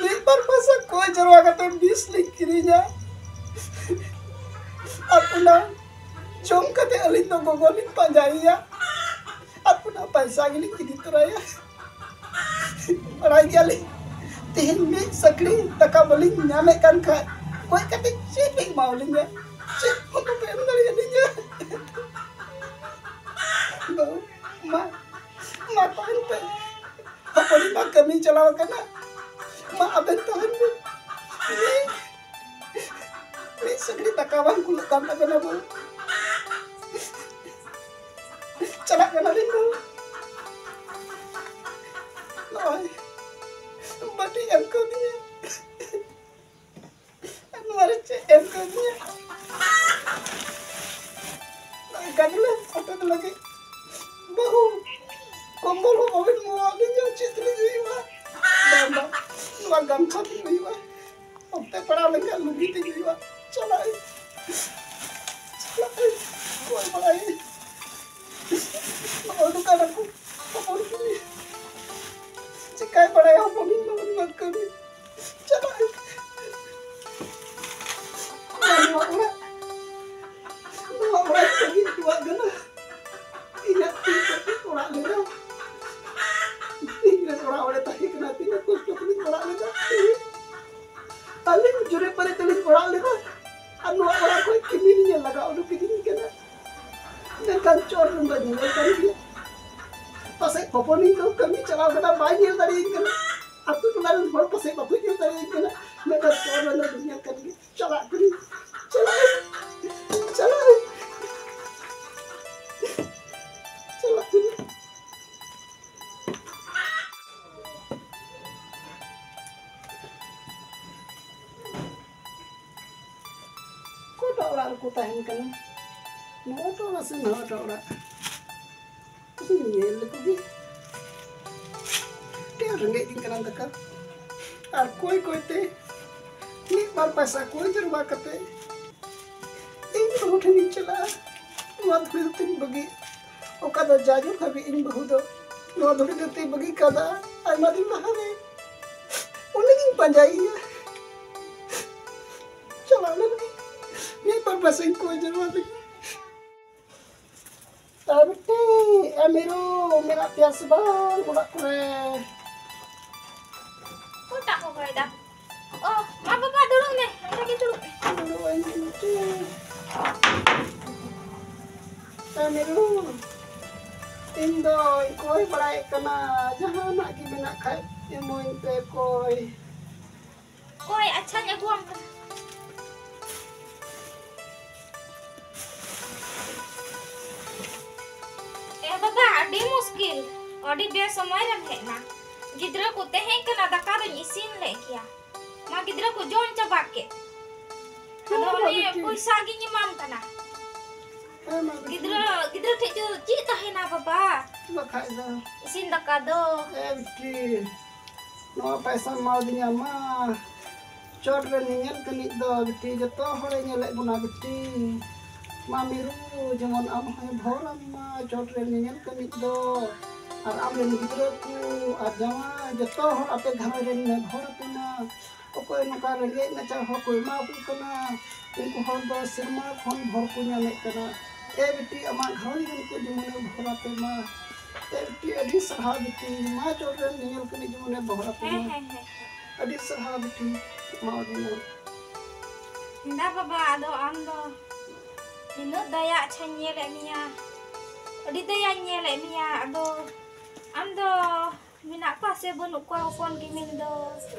ᱢᱤᱫ ᱵᱟᱨ ᱯᱚᱭᱥᱟ ᱠᱚᱭ ᱡᱟᱨᱣᱟ ᱠᱟᱛᱮ ᱵᱤᱥ ᱞᱤᱧ ᱠᱤᱨᱤᱧᱟ᱾ ᱟᱨ ᱚᱱᱟ ᱡᱚᱢ ᱠᱟᱛᱮ ᱟᱹᱞᱤᱧ ᱫᱚ ᱜᱚᱜᱚ ᱞᱤᱧ ᱯᱟᱸᱡᱟᱭᱮᱭᱟ᱾ ᱟᱨ ᱚᱱᱟ ᱯᱚᱭᱥᱟ ᱜᱮᱞᱤᱧ ᱤᱫᱤ ᱛᱚᱨᱟᱭᱟ᱾ ᱵᱟᱲᱟᱭ ᱜᱮᱭᱟᱞᱤᱧ, ᱛᱮᱦᱮᱧ ᱢᱤᱫ ᱥᱟᱹᱠᱲᱤ ᱫᱟᱠᱟ ᱵᱟᱹᱞᱤᱧ ᱧᱟᱢᱮᱫ ᱠᱟᱱ ᱠᱷᱟᱡ, ᱜᱚᱡ ᱠᱟᱛᱮ ᱪᱮᱫ ᱞᱤᱧ ᱮᱢᱟᱣᱟᱞᱤᱧᱟ? ᱪᱮᱫ ᱦᱚᱸ ᱵᱟᱯᱮ ᱮᱢ ᱫᱟᱲᱮᱭᱟᱞᱤᱧᱟ᱾ ᱵᱟᱹᱦᱩ, ᱢᱟ, ᱢᱟ ᱛᱟᱦᱮᱱ ᱯᱮ᱾ ᱦᱚᱯᱚᱱᱤᱡ ᱢᱟ ᱠᱟᱹᱢᱤ ᱪᱟᱞᱟᱣ ᱟᱠᱟᱱᱟ᱾ ᱢᱟ ᱟᱵᱮᱱ ᱛᱟᱦᱮᱱ ᱵᱮᱱ᱾ ᱢᱤᱫ, ᱢᱤᱫ ᱥᱟᱹᱠᱲᱤ ᱫᱟᱠᱟ ᱵᱟᱝ ᱠᱩᱞᱟᱹᱜ ᱠᱟᱱ ᱛᱟᱵᱮᱱᱟ ᱵᱟᱹᱦᱩ᱾ ᱪᱟᱞᱟᱜ ᱠᱟᱱᱟᱞᱤᱧ ᱵᱟᱹᱦᱩ᱾ ᱱᱚᱜᱼᱚᱭ ᱵᱟᱹᱴᱤ ᱮᱢ ᱠᱟᱹᱣᱫᱤᱧᱟ᱾ ᱱᱚᱣᱟ ᱨᱮ ᱪᱮᱫ ᱮᱢ ᱠᱟᱹᱣᱫᱤᱧᱟ? ᱱᱚᱜᱼᱚᱭ ᱜᱟᱫᱽᱞᱟᱹ ᱦᱚᱴᱮᱡ ᱞᱟᱹᱜᱤᱫ᱾ ᱵᱟᱹᱦᱩ, ᱠᱚᱢᱵᱚᱞ ᱦᱚᱸ ᱵᱟᱵᱮᱱ ᱮᱢᱟᱣᱟᱫᱤᱧᱟ, ᱪᱮᱫ ᱛᱮᱞᱤᱧ ᱦᱩᱭᱩᱜᱼᱟ? ᱵᱟᱝ, ᱵᱟᱝ, ᱱᱚᱣᱟ ᱜᱟᱢᱪᱷᱟ ᱛᱮᱧ ᱦᱩᱭᱩᱜᱼᱟ᱾ ᱚᱠᱛᱮ ᱯᱟᱲᱟᱣ ᱞᱮᱱᱠᱷᱟᱱ ᱞᱩᱜᱤ ᱛᱮᱧ ᱦᱩᱭᱩᱜᱼᱟ᱾ ᱪᱟᱞᱟᱜ ᱟᱹᱧ, ᱪᱟᱞᱟᱜ ᱟᱹᱧ, ᱠᱚᱭ ᱵᱟᱲᱟᱭᱟᱹᱧ᱾ ᱱᱚᱜᱼᱚᱭ ᱫᱚᱠᱟᱱ ᱨᱮᱠᱚ ᱦᱚᱯᱚᱱ ᱠᱤᱱᱤ᱾ ᱪᱮᱠᱟᱭ ᱵᱟᱲᱟᱭᱟ ᱦᱚᱯᱚᱱ ᱤᱧ ᱫᱚ ᱩᱱᱤ ᱵᱟᱹᱧ ᱠᱟᱹᱢᱤ᱾ ᱪᱟᱞᱟᱜ ᱟᱹᱧ᱾ ᱱᱚᱣᱟ ᱚᱲᱟᱜ, ᱱᱚᱣᱟ ᱚᱲᱟᱜ ᱵᱟᱹᱜᱤ ᱦᱚᱴᱚᱣᱟᱜ ᱠᱟᱱᱟ᱾ ᱤᱧᱟᱹᱜ ᱛᱤ ᱛᱮ ᱚᱲᱟᱜ ᱞᱮᱫᱟ᱾ ᱤᱧ ᱨᱮᱱ ᱚᱲᱟᱜ ᱦᱚᱲᱮ ᱛᱟᱦᱮᱸ ᱠᱟᱱᱟ, ᱛᱤᱱᱟᱹᱜ ᱠᱚᱥᱴᱚ ᱛᱮᱞᱤᱧ ᱚᱲᱟᱜ ᱞᱮᱫᱟ᱾ ᱟᱹᱞᱤᱧ ᱡᱳᱨᱮ ᱯᱟᱨᱮ ᱛᱮᱞᱤᱧ ᱚᱲᱟᱜ ᱞᱮᱫᱟ᱾ ᱟᱨ ᱱᱚᱣᱟ ᱚᱲᱟᱜ ᱠᱷᱚᱱ ᱠᱤᱢᱤᱱ ᱤᱧ ᱞᱟᱜᱟ ᱩᱰᱩᱠ ᱠᱤᱫᱤᱧ ᱠᱟᱱᱟ᱾ ᱢᱮᱱᱠᱷᱟᱱ ᱪᱚᱴ ᱨᱮᱱ ᱫᱚ ᱧᱮᱧᱮᱞ ᱠᱟᱱ ᱜᱮᱭᱟ᱾ ᱯᱟᱥᱮᱡ ᱦᱚᱯᱚᱱᱤᱧ ᱫᱚ ᱠᱟᱹᱢᱤ ᱪᱟᱞᱟᱣ ᱠᱟᱱᱟ, ᱵᱟᱭ ᱧᱮᱞ ᱫᱟᱲᱮᱭᱟᱹᱧ ᱠᱟᱱᱟ᱾ ᱟᱹᱛᱩ ᱴᱚᱞᱟ ᱨᱮᱱ ᱦᱚᱲ ᱯᱟᱥᱮᱡ ᱵᱟᱠᱚ ᱧᱮᱞ ᱫᱟᱲᱮᱭᱟᱹᱧ ᱠᱟᱱᱟ᱾ ᱢᱮᱱᱠᱷᱟᱱ ᱪᱚᱴ ᱨᱮᱱ ᱫᱚ ᱧᱮᱧᱮᱞ ᱠᱟᱱ ᱜᱮᱭᱟ᱾ ᱪᱟᱞᱟᱜ ᱠᱟᱹᱱᱟᱹᱧ, ᱪᱟᱞᱟᱜ ᱟᱹᱧ, ᱪᱟᱞᱟᱜ ᱟᱹᱧ, ᱪᱟᱞᱟᱜ ᱠᱟᱹᱱᱟᱹᱧ᱾ ᱚᱠᱚᱭᱴᱟᱜ ᱚᱲᱟᱜ ᱨᱮᱠᱚ ᱛᱟᱦᱮᱱ ᱠᱟᱱᱟ? ᱱᱚᱣᱟᱴᱟᱜ ᱚᱲᱟᱜ ᱥᱮ ᱱᱟᱣᱟᱴᱟᱜ ᱚᱲᱟᱜ? ᱧᱮᱞ ᱞᱮᱠᱚ ᱜᱮ᱾ ᱟᱹᱰᱤ ᱟᱸᱴ ᱨᱮᱸᱜᱮᱡ ᱫᱤᱧ ᱠᱟᱱᱟ ᱫᱟᱠᱟ᱾ ᱟᱨ ᱠᱚᱭ ᱠᱚᱭ ᱛᱮ ᱢᱤᱫ ᱵᱟᱨ ᱯᱚᱭᱥᱟ ᱠᱚᱭ ᱡᱟᱨᱣᱟ ᱠᱟᱛᱮ ᱤᱧ ᱵᱟᱹᱦᱩ ᱴᱷᱮᱱᱤᱧ ᱪᱟᱞᱟᱜᱼᱟ᱾ ᱱᱚᱣᱟ ᱫᱷᱩᱲᱤ ᱫᱚ ᱛᱤᱧ ᱵᱟᱹᱜᱤ᱾ ᱚᱠᱟ ᱫᱚ ᱡᱟᱭᱡᱩᱜᱽ ᱦᱟᱹᱵᱤᱡ ᱤᱧ ᱵᱟᱹᱦᱩ ᱫᱚ ᱱᱚᱣᱟ ᱫᱷᱩᱲᱤ ᱫᱷᱟᱹᱨᱛᱤ ᱵᱟᱹᱜᱤ ᱠᱟᱫᱟ᱾ ᱟᱭᱢᱟ ᱫᱤᱱ ᱞᱟᱦᱟᱨᱮ ᱩᱱᱤᱜᱤᱧ ᱯᱟᱸᱡᱟᱭᱮᱭᱟ᱾ ᱪᱟᱞᱟᱣ ᱞᱮᱱ ᱜᱮ ᱢᱤᱫ ᱵᱟᱨ ᱯᱚᱭᱥᱟᱧ ᱠᱚᱭ ᱡᱟᱨᱣᱟ ᱞᱮᱜᱮ᱾ ᱟᱨ ᱢᱤᱫᱴᱤᱡ ᱮ ᱢᱤᱨᱩ, ᱢᱮᱱᱟᱜ ᱯᱮᱭᱟ ᱥᱮ ᱵᱟᱝ ᱚᱲᱟᱜ ᱠᱚᱨᱮ? ᱚᱠᱚᱭᱴᱟᱜ ᱠᱚ ᱦᱚᱦᱚᱭᱮᱫᱟ? ᱚ, ᱢᱟ ᱵᱟᱵᱟ, ᱫᱩᱲᱩᱵ ᱢᱮ, ᱚᱸᱰᱮ ᱜᱮ ᱫᱩᱲᱩᱵ ᱢᱮ᱾ ᱫᱩᱲᱩᱵ ᱟᱹᱧ ᱢᱤᱫᱴᱤᱡ᱾ ᱮ ᱢᱤᱨᱩ, ᱤᱧ ᱫᱚᱧ ᱠᱚᱭ ᱵᱟᱲᱟᱭᱮᱫ ᱠᱟᱱᱟ, ᱡᱟᱦᱟᱱᱟᱜ ᱜᱮ ᱢᱮᱱᱟᱜ ᱠᱷᱟᱡ ᱮᱢᱟᱹᱧ ᱯᱮ ᱠᱚᱭ᱾ ᱚᱠᱚᱭ? ᱟᱪᱪᱷᱟᱧ ᱟᱹᱜᱩᱣᱟᱢ ᱠᱟᱱᱟ᱾ ᱮ ᱵᱟᱵᱟ, ᱟᱹᱰᱤ ᱢᱩᱥᱠᱤᱞ, ᱟᱹᱰᱤ ᱵᱮᱥᱚᱢᱚᱭ ᱨᱮᱢ ᱦᱮᱡ ᱮᱱᱟ᱾ ᱜᱤᱫᱽᱨᱟᱹ ᱠᱚ ᱛᱟᱦᱮᱸ ᱠᱟᱱᱟ, ᱫᱟᱠᱟ ᱫᱚᱧ ᱤᱥᱤᱱ ᱞᱮᱫ ᱜᱮᱭᱟ᱾ ᱢᱟ, ᱜᱤᱫᱽᱨᱟᱹ ᱠᱚ ᱡᱚᱢ ᱪᱟᱵᱟ ᱠᱮᱫ᱾ ᱟᱫᱚ ᱦᱮᱸ, ᱚᱱᱮ ᱵᱤᱴᱤ᱾ ᱯᱚᱭᱥᱟ ᱜᱤᱧ ᱮᱢᱟᱢ ᱠᱟᱱᱟ᱾ ᱦᱮᱸ, ᱢᱟ, ᱵᱤᱴᱤ᱾ ᱜᱤᱫᱽᱨᱟᱹ, ᱜᱤᱫᱽᱨᱟᱹ ᱴᱷᱮᱡ ᱫᱚ ᱪᱮᱫ ᱛᱟᱦᱮᱱᱟ ᱵᱟᱵᱟ? ᱵᱟᱠᱷᱟᱡ ᱫᱚ᱾ ᱤᱥᱤᱱ ᱫᱟᱠᱟ ᱫᱚ᱾ ᱮ ᱵᱤᱴᱤ, ᱱᱚᱣᱟ ᱯᱚᱭᱥᱟᱢ ᱮᱢᱟᱣᱫᱤᱧᱟ, ᱢᱟ᱾ ᱪᱚᱴ ᱨᱮ ᱧᱮᱧᱮᱞ ᱠᱟᱹᱱᱤᱡ ᱫᱚ ᱵᱤᱴᱤ, ᱡᱚᱛᱚ ᱦᱚᱲᱮ ᱧᱮᱞᱮᱫ ᱵᱚᱱᱟ ᱵᱤᱴᱤ᱾ ᱢᱟ ᱢᱤᱨᱩ, ᱡᱮᱢᱚᱱ ᱟᱢ ᱦᱚᱸᱭ ᱵᱷᱚᱨ ᱟᱢ ᱢᱟ, ᱪᱚᱴ ᱨᱮ ᱧᱮᱧᱮᱞ ᱠᱟᱹᱱᱤᱡ ᱫᱚ᱾ ᱟᱨ ᱟᱢ ᱨᱮᱱ ᱜᱤᱫᱽᱨᱟᱹ ᱠᱚ ᱟᱨ ᱡᱟᱶᱟᱭ, ᱡᱚᱛᱚ ᱦᱚᱲ ᱟᱯᱮ ᱜᱷᱟᱨᱚᱸᱡᱽ ᱨᱮᱱ ᱵᱷᱚᱨ ᱟᱯᱮ ᱢᱟ᱾ ᱚᱠᱚᱭ ᱱᱚᱝᱠᱟ ᱨᱮᱸᱜᱮᱡ ᱱᱟᱪᱟᱨ ᱦᱚᱲ ᱠᱚ ᱮᱢᱟ ᱠᱚ ᱠᱟᱱᱟ, ᱩᱱᱠᱩ ᱦᱚᱲ ᱫᱚ ᱥᱮᱨᱢᱟ ᱠᱷᱚᱱ ᱵᱷᱚᱨ ᱠᱚ ᱧᱟᱢᱮᱫ ᱠᱟᱱᱟ᱾ ᱮ ᱵᱤᱴᱤ, ᱟᱢᱟᱜ ᱜᱷᱟᱨᱚᱸᱡᱽ ᱨᱮᱱ ᱠᱚ ᱡᱮᱢᱚᱱᱮ ᱵᱷᱚᱨ ᱟᱯᱮ ᱢᱟ᱾ ᱮ ᱵᱤᱴᱤ, ᱟᱹᱰᱤ ᱥᱟᱨᱦᱟᱣ ᱵᱤᱴᱤ, ᱢᱟ ᱪᱚᱴ ᱨᱮᱱ ᱧᱮᱧᱮᱞ ᱠᱟᱹᱱᱤᱡ ᱡᱮᱢᱚᱱᱮ ᱵᱷᱚᱨ ᱟᱯᱮ ᱦᱮᱸ, ᱢᱟ᱾ ᱦᱮᱸ, ᱦᱮᱸ, ᱦᱮᱸ᱾ ᱟᱹᱰᱤ ᱥᱟᱨᱦᱟᱣ ᱵᱤᱴᱤ, ᱢᱟ ᱟᱹᱰᱤ ᱢᱚᱡᱽ᱾ ᱦᱮᱸᱫᱟ ᱵᱟᱵᱟ, ᱟᱫᱚ ᱟᱢ ᱫᱚ ᱱᱤᱱᱟᱹᱜ ᱫᱟᱭᱟ ᱟᱪᱪᱷᱟᱧ ᱧᱮᱞᱮᱫ ᱢᱮᱭᱟ, ᱟᱹᱰᱤ ᱫᱟᱭᱟᱧ ᱧᱮᱞᱮᱫ ᱢᱮᱭᱟ, ᱟᱫᱚ ᱟᱢ ᱫᱚ ᱢᱮᱱᱟᱜ ᱠᱚᱣᱟ ᱥᱮ ᱵᱟᱹᱱᱩᱜ ᱠᱚᱣᱟ ᱦᱚᱯᱚᱱ ᱜᱮ ᱢᱮᱱᱫᱚ?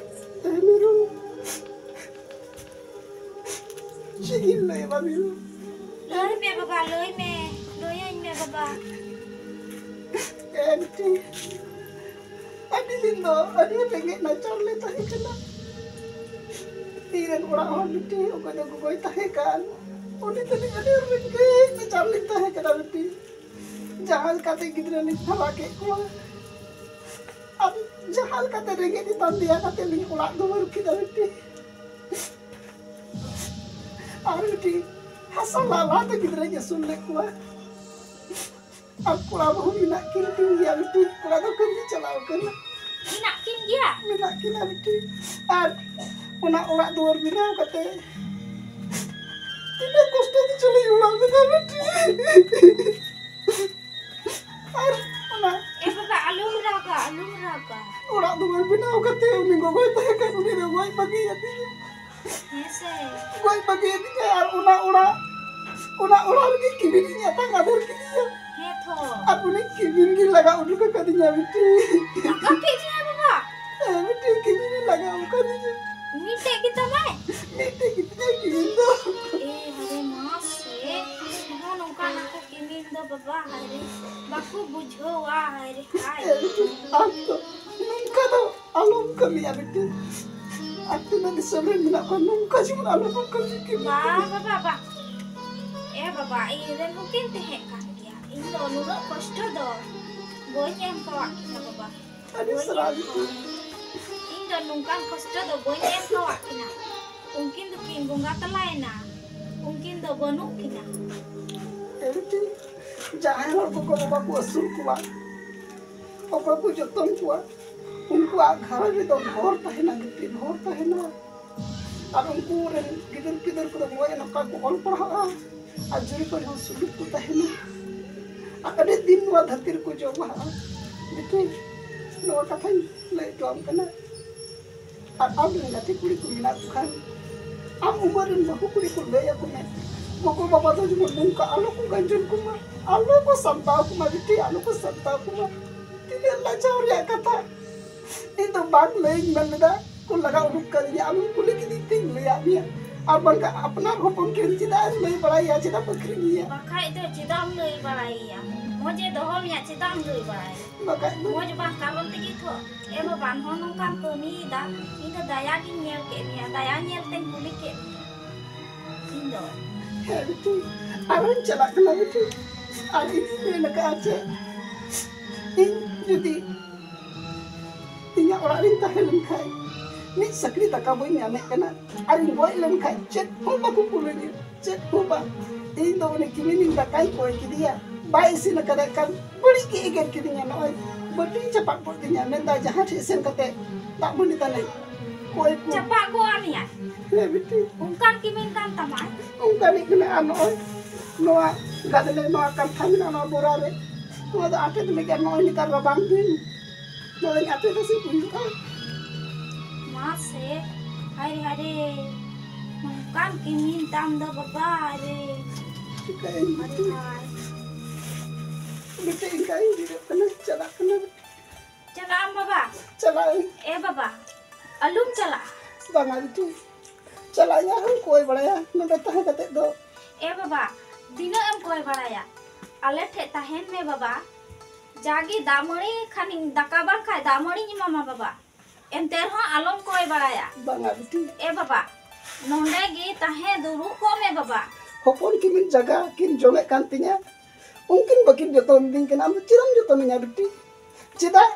ᱮ ᱢᱤᱨᱩ, ᱪᱮᱫ ᱤᱧ ᱞᱟᱹᱭ ᱟᱢᱟ ᱢᱤᱨᱩ? ᱞᱟᱹᱭ ᱢᱮ ᱵᱟᱵᱟ, ᱞᱟᱹᱭ ᱢᱮ, ᱞᱟᱹᱭᱟᱹᱧ ᱢᱮ ᱵᱟᱵᱟ᱾ ᱮ ᱵᱤᱴᱤ, ᱟᱹᱰᱤ ᱫᱤᱱ ᱫᱚ ᱟᱹᱰᱤ ᱨᱮᱸᱜᱮᱡ ᱱᱟᱪᱟᱨ ᱞᱮ ᱛᱟᱦᱮᱸ ᱠᱟᱱᱟ᱾ ᱤᱧ ᱨᱮᱱ ᱚᱲᱟᱜ ᱦᱚᱲ ᱵᱤᱴᱤ, ᱚᱠᱚᱭ ᱫᱚ ᱜᱚᱜᱚᱭ ᱛᱟᱦᱮᱸ ᱠᱟᱱ, ᱩᱱᱤ ᱛᱟᱹᱱᱤᱡ ᱟᱹᱰᱤ ᱨᱮᱸᱜᱮᱡ ᱱᱟᱪᱟᱨ ᱞᱤᱧ ᱛᱟᱦᱮᱸ ᱠᱟᱱᱟ ᱵᱤᱴᱤ᱾ ᱡᱟᱦᱟᱸ ᱞᱮᱠᱟᱛᱮ ᱜᱤᱫᱽᱨᱟᱹ ᱞᱤᱧ ᱦᱟᱨᱟ ᱠᱮᱫ ᱠᱚᱣᱟ᱾ ᱟᱨ ᱡᱟᱦᱟᱸ ᱞᱮᱠᱟᱛᱮ ᱨᱮᱸᱜᱮᱡ ᱛᱮᱛᱟᱝ ᱛᱮᱭᱟ ᱠᱟᱛᱮ ᱞᱤᱧ ᱚᱲᱟᱜ ᱫᱩᱣᱟᱹᱨ ᱠᱮᱫᱟ ᱵᱤᱴᱤ᱾ ᱟᱨ ᱵᱤᱴᱤ, ᱦᱟᱥᱟ ᱞᱟᱞᱟ ᱛᱮ ᱜᱤᱫᱽᱨᱟᱹᱧ ᱟᱹᱥᱩᱞ ᱞᱮᱫ ᱠᱚᱣᱟ᱾ ᱟᱨ ᱠᱚᱲᱟ ᱵᱟᱹᱦᱩ ᱢᱮᱱᱟᱜ ᱠᱤᱱ ᱛᱤᱧ ᱜᱮᱭᱟ ᱵᱤᱴᱤ᱾ ᱠᱚᱲᱟ ᱫᱚ ᱠᱟᱹᱢᱤ ᱪᱟᱞᱟᱣ ᱠᱟᱱᱟ᱾ ᱢᱮᱱᱟᱜ ᱠᱤᱱ ᱜᱮᱭᱟ? ᱢᱮᱱᱟᱜ ᱠᱤᱱᱟ ᱵᱤᱴᱤ᱾ ᱟᱨ ᱚᱱᱟ ᱚᱲᱟᱜ ᱫᱩᱣᱟᱹᱨ ᱵᱮᱱᱟᱣ ᱠᱟᱛᱮ ᱛᱤᱱᱟᱹᱜ ᱠᱚᱥᱴᱚ ᱛᱮ ᱪᱚᱞᱤᱧ ᱚᱲᱟᱜ ᱞᱮᱫᱟ ᱵᱤᱴᱤ᱾ ᱟᱨ ᱚᱱᱟ ᱮ ᱵᱟᱵᱟ, ᱟᱞᱚᱢ ᱨᱟᱜᱟ, ᱟᱞᱚᱢ ᱨᱟᱜᱟ᱾ ᱚᱲᱟᱜ ᱫᱩᱣᱟᱹᱨ ᱵᱮᱱᱟᱣ ᱠᱟᱛᱮ ᱩᱱᱤ ᱜᱚᱜᱚᱭ ᱛᱟᱦᱮᱸ ᱠᱟᱱ, ᱩᱱᱤ ᱫᱚ ᱜᱚᱡ ᱵᱟᱹᱜᱤᱭᱟᱫᱤᱧᱟ᱾ ᱦᱮᱸ ᱥᱮ? ᱜᱚᱡ ᱵᱟᱹᱜᱤᱭᱟᱫᱤᱧᱟ ᱟᱨ ᱚᱱᱟ ᱚᱲᱟᱜ, ᱚᱱᱟ ᱚᱲᱟᱜ ᱨᱮᱜᱮ ᱠᱤᱢᱤᱱᱤᱧ ᱟᱛᱟᱝ ᱟᱫᱮᱨ ᱠᱮᱫᱮᱭᱟ᱾ ᱦᱮᱸ ᱛᱚ᱾ ᱟᱨ ᱩᱱᱤ ᱠᱤᱢᱤᱱ ᱜᱮ ᱞᱟᱜᱟ ᱩᱰᱩᱠ ᱟᱠᱟᱫᱤᱧᱟ ᱵᱤᱴᱤ᱾ ᱞᱟᱜᱟ ᱠᱮᱫ ᱢᱮᱭᱟ ᱵᱟᱵᱟ? ᱦᱮᱸ ᱵᱤᱴᱤ, ᱠᱤᱢᱤᱱ ᱮ ᱞᱟᱜᱟ ᱟᱠᱟᱫᱤᱧᱟ᱾ ᱢᱤᱫᱴᱮᱡ ᱜᱮ ᱛᱟᱢᱟᱭ? ᱢᱤᱫᱴᱮᱡ ᱜᱮ ᱛᱤᱧᱟᱭ ᱠᱤᱢᱤᱱ ᱫᱚ᱾ ᱮ ᱦᱟᱭ ᱨᱮ ᱢᱟᱥᱮ, ᱱᱚᱜᱼᱚ ᱱᱚᱝᱠᱟᱱ ᱟᱠᱚ ᱠᱤᱢᱤᱱ ᱫᱚ ᱵᱟᱵᱟ, ᱦᱟᱭ ᱨᱮ, ᱵᱟᱠᱚ ᱵᱩᱡᱷᱟᱹᱣᱟ, ᱦᱟᱭ ᱨᱮ, ᱦᱟᱭ᱾ ᱮ ᱵᱤᱴᱤ, ᱟᱢ ᱫᱚ ᱱᱚᱝᱠᱟ ᱫᱚ ᱟᱞᱚᱢ ᱠᱟᱹᱢᱤᱭᱟ ᱵᱤᱴᱤ᱾ ᱟᱨ ᱛᱤᱱᱟᱹᱜ ᱫᱤᱥᱚᱢ ᱨᱮ ᱢᱮᱱᱟᱜ ᱠᱚᱣᱟ, ᱱᱚᱝᱠᱟ ᱡᱮᱢᱚᱱ ᱟᱞᱚ ᱠᱚ ᱠᱟᱹᱢᱤ ᱠᱤ ᱵᱤᱴᱤ᱾ ᱵᱟᱝ ᱵᱟᱵᱟ, ᱵᱟᱝ᱾ ᱮ ᱵᱟᱵᱟ, ᱤᱧ ᱨᱮᱱ ᱦᱚᱸᱠᱤᱱ ᱛᱟᱦᱮᱸ ᱠᱟᱱ ᱜᱮᱭᱟ᱾ ᱤᱧ ᱫᱚ ᱱᱩᱱᱟᱹᱜ ᱠᱚᱥᱴᱚ ᱫᱚ ᱵᱟᱹᱧ ᱮᱢ ᱠᱟᱣᱟᱫ ᱠᱤᱱᱟ ᱵᱟᱵᱟ᱾ ᱟᱹᱰᱤ ᱵᱟᱹᱧ ᱥᱟᱨᱦᱟᱣ ᱮᱢ ᱵᱤᱴᱤ᱾ ᱠᱟᱣᱟᱫ᱾ ᱤᱧ ᱫᱚ ᱱᱚᱝᱠᱟᱱ ᱠᱚᱥᱴᱚ ᱫᱚ ᱵᱟᱹᱧ ᱮᱢ ᱠᱟᱣᱟᱫ ᱠᱤᱱᱟ᱾ ᱩᱱᱠᱤᱱ ᱫᱚᱠᱤᱱ ᱵᱚᱸᱜᱟ ᱛᱟᱞᱟᱭᱮᱱᱟ᱾ ᱩᱱᱠᱤᱱ ᱫᱚ ᱵᱟᱹᱱᱩᱜ ᱠᱤᱱᱟ᱾ ᱮ ᱵᱤᱴᱤ, ᱡᱟᱦᱟᱸᱭ ᱦᱚᱲ ᱜᱚᱜᱚ ᱵᱟᱵᱟ ᱠᱚ ᱟᱹᱥᱩᱞ ᱠᱚᱣᱟ, ᱚᱠᱚᱭ ᱠᱚ ᱡᱚᱛᱚᱱ ᱠᱚᱣᱟ, ᱩᱱᱠᱩᱣᱟᱜ ᱜᱷᱟᱨᱚᱸᱡᱽ ᱨᱮᱫᱚ ᱵᱷᱚᱨ ᱛᱟᱦᱮᱱᱟ ᱵᱤᱴᱤ, ᱵᱷᱚᱨ ᱛᱟᱦᱮᱱᱟ᱾ ᱟᱨ ᱩᱱᱠᱩ ᱨᱮᱱ ᱜᱤᱫᱟᱹᱨ ᱯᱤᱫᱟᱹᱨ ᱠᱚᱫᱚ ᱢᱚᱡᱽ ᱱᱟᱯᱟᱭ ᱠᱚ ᱚᱞ ᱯᱟᱲᱦᱟᱜᱼᱟ ᱟᱨ ᱡᱩᱨᱤ ᱯᱟᱹᱨᱤ ᱦᱚᱸ ᱥᱩᱞᱩᱠ ᱠᱚ ᱛᱟᱦᱮᱱᱟ᱾ ᱟᱨ ᱟᱹᱰᱤ ᱫᱤᱱ ᱱᱚᱣᱟ ᱫᱷᱟᱹᱨᱛᱤ ᱨᱮᱠᱚ ᱡᱚᱢ ᱵᱟᱦᱟᱜᱼᱟ᱾ ᱵᱤᱴᱤ, ᱱᱚᱣᱟ ᱠᱟᱛᱷᱟᱧ ᱞᱟᱹᱭ ᱦᱚᱴᱚ ᱟᱢ ᱠᱟᱱᱟ᱾ ᱟᱨ ᱟᱢ ᱨᱮᱱ ᱜᱟᱛᱮ ᱠᱩᱲᱤ ᱠᱚ ᱢᱮᱱᱟᱜ ᱠᱚ ᱠᱷᱟᱱ, ᱟᱢ ᱩᱢᱮᱨ ᱨᱮᱱ ᱵᱟᱹᱦᱩ ᱠᱩᱲᱤ ᱠᱚ ᱞᱟᱹᱭ ᱟᱠᱚ ᱢᱮ, ᱜᱚᱜᱚ ᱵᱟᱵᱟ ᱫᱚ ᱡᱮᱢᱚᱱ ᱱᱚᱝᱠᱟ ᱟᱞᱚ ᱠᱚ ᱜᱟᱱᱡᱚᱱ ᱠᱚᱢᱟ, ᱟᱞᱚ ᱠᱚ ᱥᱟᱢᱴᱟᱣ ᱠᱚᱢᱟ ᱵᱤᱴᱤ, ᱟᱞᱚ ᱠᱚ ᱥᱟᱢᱴᱟᱣ ᱠᱚᱢᱟ᱾ ᱛᱤᱱᱟᱹᱜ ᱞᱟᱡᱟᱣ ᱨᱮᱭᱟᱜ ᱠᱟᱛᱷᱟ᱾ ᱤᱧ ᱫᱚ ᱵᱟᱝ ᱞᱟᱹᱭᱤᱧ ᱢᱮᱱ ᱞᱮᱫᱟ, ᱠᱚ ᱞᱟᱜᱟ ᱩᱰᱩᱠ ᱠᱟᱫᱤᱧᱟ᱾ ᱟᱢᱮᱢ ᱠᱩᱞᱤ ᱠᱤᱫᱤᱧ ᱛᱤᱧ ᱞᱟᱹᱭᱟᱫ ᱢᱮᱭᱟ, ᱟᱨ ᱵᱟᱝᱠᱷᱟᱱ ᱟᱯᱱᱟᱨ ᱦᱚᱯᱚᱱ ᱠᱤᱱ ᱪᱮᱫᱟᱜ ᱮᱢ ᱞᱟᱹᱭ ᱵᱟᱲᱟᱭᱟ, ᱪᱮᱫᱟᱜ ᱮᱢ ᱟᱹᱠᱷᱨᱤᱧᱮᱭᱟ? ᱵᱟᱠᱷᱟᱡ ᱫᱚ ᱪᱮᱫᱟᱜ ᱮᱢ ᱞᱟᱹᱭ ᱵᱟᱲᱟᱭᱮᱭᱟ? ᱢᱚᱡᱽ ᱮ ᱫᱚᱦᱚ ᱢᱮᱭᱟ, ᱪᱮᱫᱟᱜ ᱮᱢ ᱞᱟᱹᱭ ᱵᱟᱲᱟᱭᱟ? ᱵᱟᱠᱷᱟᱡ ᱫᱚ᱾ ᱢᱚᱡᱽ ᱵᱟᱝ ᱠᱟᱨᱚᱱ ᱛᱮᱜᱮ ᱛᱚ᱾ ᱮ ᱵᱟᱵᱟ, ᱱᱚᱜᱼᱚ ᱱᱚᱝᱠᱟᱢ ᱠᱟᱹᱢᱤᱭᱮᱫᱟ, ᱤᱧ ᱫᱚ ᱫᱟᱭᱟ ᱜᱤᱧ ᱧᱮᱞ ᱠᱮᱫ ᱢᱮᱭᱟ, ᱫᱟᱭᱟ ᱧᱮᱞ ᱛᱮᱧ ᱠᱩᱞᱤ ᱠᱮᱫ ᱢᱮᱭᱟ᱾ ᱤᱧ ᱫᱚ᱾ ᱦᱮᱸ ᱵᱤᱴᱤ, ᱟᱨᱦᱚᱸᱧ ᱪᱟᱞᱟᱜ ᱠᱟᱱᱟ ᱵᱤᱴᱤ᱾ ᱟᱨ ᱤᱧᱤᱧ ᱢᱮᱱ ᱟᱠᱟᱫᱼᱟ ᱪᱮᱫ, ᱤᱧ ᱡᱩᱫᱤ ᱤᱧᱟᱹᱜ ᱚᱲᱟᱜ ᱨᱤᱧ ᱛᱟᱦᱮᱸ ᱞᱮᱱ ᱠᱷᱟᱡ, ᱢᱤᱫ ᱥᱟᱹᱠᱲᱤ ᱫᱟᱠᱟ ᱵᱟᱹᱧ ᱧᱟᱢᱮᱫ ᱠᱟᱱᱟ, ᱟᱨᱤᱧ ᱜᱚᱡ ᱞᱮᱱ ᱠᱷᱟᱡ ᱪᱮᱫ ᱦᱚᱸ ᱵᱟᱠᱚ ᱠᱩᱞᱟᱹᱧᱟ, ᱪᱮᱫ ᱦᱚᱸ ᱵᱟᱝ᱾ ᱤᱧ ᱫᱚ ᱩᱱᱤ ᱠᱤᱢᱤᱱᱤᱧ ᱫᱟᱠᱟᱧ ᱠᱚᱭ ᱠᱮᱫᱮᱭᱟ, ᱵᱟᱭ ᱤᱥᱤᱱ ᱟᱠᱟᱫᱟ ᱠᱷᱟᱱ ᱵᱟᱹᱲᱤᱡ ᱜᱮ ᱮᱜᱮᱨ ᱠᱤᱫᱤᱧᱟ᱾ ᱱᱚᱜᱼᱚᱭ ᱵᱟᱹᱴᱤᱧ ᱪᱟᱯᱟᱫ ᱜᱚᱫ ᱫᱤᱧᱟ, ᱢᱮᱱᱫᱟ ᱡᱟᱦᱟᱸ ᱴᱷᱮᱡ ᱥᱮᱱ ᱠᱟᱛᱮ ᱫᱟᱜ ᱢᱟᱹᱰᱤ ᱛᱟᱞᱮ ᱠᱚᱭ ᱠᱚ᱾ ᱪᱟᱯᱟᱫ ᱜᱚᱫ ᱟᱢᱤᱭᱟ? ᱦᱮᱸ ᱵᱤᱴᱤ᱾ ᱚᱱᱠᱟᱱ ᱠᱤᱢᱤᱱ ᱠᱟᱱ ᱛᱟᱢᱟᱭ? ᱚᱱᱠᱟᱱᱤᱡ ᱠᱟᱱᱟᱭ᱾ ᱟᱨ ᱱᱚᱜᱼᱚᱭ ᱱᱚᱣᱟ ᱜᱟᱫᱽᱞᱮ, ᱱᱚᱣᱟ ᱠᱟᱱᱛᱷᱟ ᱢᱮᱱᱟᱜᱼᱟ, ᱱᱚᱣᱟ ᱵᱚᱨᱟ ᱨᱮ, ᱱᱚᱣᱟ ᱫᱚ ᱟᱴᱮᱫ ᱞᱟᱹᱜᱤᱫ ᱱᱚᱜᱼᱚᱭ ᱱᱮᱛᱟᱨ ᱨᱟᱵᱟᱝ ᱫᱤᱱ ᱱᱚᱣᱟᱧ ᱟᱴᱮᱫᱟ ᱥᱮ ᱦᱩᱭᱩᱜᱼᱟ᱾ ᱢᱟᱥᱮ, ᱦᱟᱭ ᱦᱟᱭ ᱨᱮ, ᱱᱚᱝᱠᱟᱱ ᱠᱤᱢᱤᱱ ᱛᱟᱢ ᱫᱚ ᱵᱟᱵᱟ ᱨᱮ᱾ ᱪᱤᱠᱟᱹᱭᱟᱹᱧ ᱦᱟᱭ ᱵᱤᱴᱤ? ᱦᱟᱭ᱾ ᱵᱤᱴᱤ, ᱤᱱᱠᱟᱹ ᱤᱧ ᱡᱤᱨᱟᱹᱜ ᱠᱟᱱᱟ, ᱪᱟᱞᱟᱜ ᱠᱟᱱᱟ᱾ ᱪᱟᱞᱟᱜ ᱟᱢ ᱵᱟᱵᱟ? ᱪᱟᱞᱟᱜ ᱟᱹᱧ᱾ ᱮ ᱵᱟᱵᱟ, ᱟᱞᱚᱢ ᱪᱟᱞᱟᱜᱼᱟ᱾ ᱵᱟᱝᱟ ᱵᱤᱴᱤ, ᱪᱟᱞᱟᱜ ᱟᱹᱧ, ᱟᱨᱦᱚᱸᱧ ᱠᱚᱭ ᱵᱟᱲᱟᱭᱟ ᱱᱚᱰᱮ ᱛᱟᱦᱮᱸ ᱠᱟᱛᱮ ᱫᱚ᱾ ᱮ ᱵᱟᱵᱟ, ᱛᱤᱱᱟᱹᱜ ᱮᱢ ᱠᱚᱭ ᱵᱟᱲᱟᱭᱟ? ᱟᱞᱮ ᱴᱷᱮᱡ ᱛᱟᱦᱮᱱ ᱢᱮ ᱵᱟᱵᱟ, ᱡᱟᱜᱮ ᱫᱟᱜ ᱢᱟᱹᱲᱤ ᱠᱷᱟᱱᱤᱧ, ᱫᱟᱠᱟ ᱵᱟᱝ ᱠᱷᱟᱡ ᱫᱟᱜ ᱢᱟᱹᱲᱤᱧ ᱮᱢᱟᱢᱟ ᱵᱟᱵᱟ, ᱮᱱᱛᱮ ᱨᱮᱦᱚᱸ ᱟᱞᱚᱢ ᱠᱚᱭ ᱵᱟᱲᱟᱭᱟ᱾ ᱵᱟᱝᱟ ᱵᱤᱴᱤ᱾ ᱮ ᱵᱟᱵᱟ, ᱱᱚᱰᱮ ᱜᱮ ᱛᱟᱦᱮᱸ ᱫᱩᱲᱩᱵ ᱠᱚᱜ ᱢᱮ ᱵᱟᱵᱟ᱾ ᱦᱚᱯᱚᱱ ᱠᱤᱱ ᱢᱤᱫ ᱡᱟᱭᱜᱟ ᱠᱤᱱ ᱡᱚᱢᱮᱫ ᱠᱟᱱ ᱛᱤᱧᱟ, ᱩᱱᱠᱤᱱ ᱵᱟᱹᱠᱤᱱ ᱡᱚᱛᱚᱱ ᱫᱤᱧ ᱠᱟᱱᱟ, ᱟᱢ ᱫᱚ ᱪᱮᱫ ᱮᱢ ᱡᱚᱛᱚᱱᱤᱧᱟ ᱵᱤᱴᱤ? ᱪᱮᱫᱟᱜ?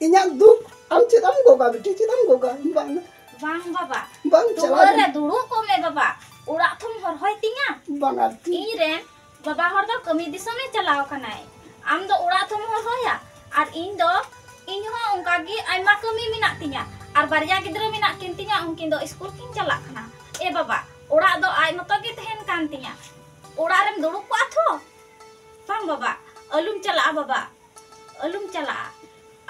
ᱤᱧᱟᱹᱜ ᱫᱩᱠ ᱟᱢ ᱪᱮᱫ ᱮᱢ ᱜᱚᱜᱟ ᱵᱤᱴᱤ, ᱪᱮᱫ ᱮᱢ ᱜᱚᱜᱟ? ᱵᱟᱝ᱾ ᱵᱟᱝ ᱵᱟᱵᱟ, ᱵᱟᱝ ᱪᱟᱞᱟᱜ ᱫᱩᱣᱟᱹᱨ ᱨᱮ ᱟᱹᱧ᱾ ᱫᱩᱲᱩᱵ ᱠᱚᱜ ᱢᱮ ᱵᱟᱵᱟ, ᱚᱲᱟᱜ ᱛᱷᱚᱢ ᱦᱚᱨᱦᱚᱭ ᱛᱤᱧᱟ? ᱵᱟᱝᱟ ᱵᱤᱴᱤ᱾ ᱤᱧ ᱨᱮᱱ ᱵᱟᱵᱟ ᱦᱚᱲ ᱫᱚ ᱠᱟᱹᱢᱤ ᱫᱤᱥᱚᱢᱮ ᱪᱟᱞᱟᱣ ᱟᱠᱟᱱᱟᱭ, ᱟᱢ ᱫᱚ ᱚᱲᱟᱜ ᱛᱷᱚᱢ ᱦᱚᱨᱦᱚᱭᱟ, ᱟᱨ ᱤᱧ ᱫᱚ, ᱤᱧ ᱦᱚᱸ ᱚᱱᱠᱟ ᱜᱮ ᱟᱭᱢᱟ ᱠᱟᱹᱢᱤ ᱢᱮᱱᱟᱜ ᱛᱤᱧᱟ, ᱟᱨ ᱵᱟᱨᱭᱟ ᱜᱤᱫᱽᱨᱟᱹ ᱢᱮᱱᱟᱜ ᱠᱤᱱ ᱛᱤᱧᱟ, ᱩᱱᱠᱤᱱ ᱫᱚ ᱤᱥᱠᱩᱞ ᱠᱤᱱ ᱪᱟᱞᱟᱜ ᱠᱟᱱᱟ᱾ ᱮ ᱵᱟᱵᱟ, ᱚᱲᱟᱜ ᱫᱚ ᱟᱡ ᱢᱚᱛᱚ ᱜᱮ ᱛᱟᱦᱮᱱ ᱠᱟᱱ ᱛᱤᱧᱟ, ᱚᱲᱟᱜ ᱨᱮᱢ ᱫᱩᱲᱩᱵ ᱠᱚᱜᱼᱟ ᱛᱷᱚ? ᱵᱟᱝ ᱵᱟᱵᱟ, ᱟᱞᱚᱢ ᱪᱟᱞᱟᱜᱼᱟ ᱵᱟᱵᱟ, ᱟᱞᱚᱢ ᱪᱟᱞᱟᱜᱼᱟ,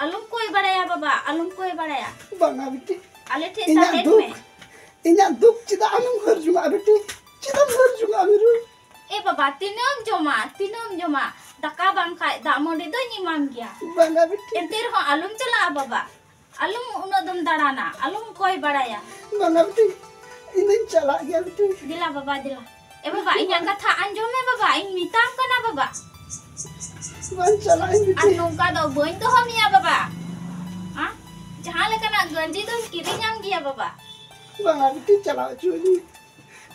ᱟᱞᱚᱢ ᱠᱚᱭ ᱵᱟᱲᱟᱭᱟ ᱵᱟᱵᱟ, ᱟᱞᱚᱢ ᱠᱚᱭ ᱵᱟᱲᱟᱭᱟ᱾ ᱵᱟᱝᱟ ᱵᱤᱴᱤ, ᱟᱞᱮ ᱴᱷᱮᱡ ᱤᱧᱟᱹᱜ ᱛᱟᱦᱮᱱ ᱫᱩᱠ, ᱢᱮ᱾ ᱤᱧᱟᱹᱜ ᱫᱩᱠ ᱪᱮᱫᱟᱜ ᱟᱢᱮᱢ ᱦᱟᱹᱨ ᱡᱚᱝᱟᱜᱼᱟ ᱵᱤᱴᱤ? ᱪᱮᱫᱟᱜ ᱮᱢ ᱦᱟᱹᱨ ᱡᱚᱝᱟᱜᱼᱟ ᱢᱤᱨᱩ? ᱮ ᱵᱟᱵᱟ, ᱛᱤᱱᱟᱹᱜ ᱮᱢ ᱡᱚᱢᱟ, ᱛᱤᱱᱟᱹᱜ ᱮᱢ ᱡᱚᱢᱟ? ᱫᱟᱠᱟ ᱵᱟᱝ ᱠᱷᱟᱡ ᱫᱟᱜ ᱢᱟᱹᱰᱤ ᱫᱚᱧ ᱮᱢᱟᱢ ᱜᱮᱭᱟ᱾ ᱵᱟᱝᱟ ᱵᱤᱴᱤ᱾ ᱮᱱᱛᱮ ᱨᱮᱦᱚᱸ ᱟᱞᱚᱢ ᱪᱟᱞᱟᱜᱼᱟ ᱵᱟᱵᱟ, ᱟᱞᱚᱢ ᱩᱱᱟᱹᱜ ᱫᱚᱢ ᱫᱟᱬᱟᱱᱟ, ᱟᱞᱚᱢ ᱠᱚᱭ ᱵᱟᱲᱟᱭᱟ᱾ ᱵᱟᱝᱟ ᱵᱤᱴᱤ, ᱤᱧ ᱫᱚᱧ ᱪᱟᱞᱟᱜ ᱜᱮᱭᱟ ᱵᱤᱴᱤ᱾ ᱫᱮᱞᱟ ᱵᱟᱵᱟ, ᱫᱮᱞᱟ᱾ ᱮ ᱵᱟᱵᱟ, ᱤᱧᱟᱜ ᱠᱟᱛᱷᱟ ᱟᱸᱡᱚᱢ ᱢᱮ ᱵᱟᱵᱟ, ᱤᱧ ᱢᱮᱛᱟᱢ ᱠᱟᱱᱟ ᱵᱟᱵᱟ᱾ ᱵᱟᱝ ᱪᱟᱞᱟᱜ ᱟᱹᱧ ᱵᱤᱴᱤ᱾ ᱟᱨ ᱱᱚᱝᱠᱟ ᱫᱚ ᱵᱟᱹᱧ ᱫᱚᱦᱚ ᱢᱮᱭᱟ ᱵᱟᱵᱟ᱾ ᱟ? ᱡᱟᱦᱟᱸ ᱞᱮᱠᱟᱱᱟᱜ ᱜᱟᱸᱡᱤ ᱫᱚᱧ ᱠᱤᱨᱤᱧᱟᱢ ᱜᱮᱭᱟ ᱵᱟᱵᱟ᱾ ᱵᱟᱝᱟ ᱵᱤᱴᱤ, ᱪᱟᱞᱟᱣ ᱦᱚᱪᱚᱣᱟᱹᱧ ᱢᱮ᱾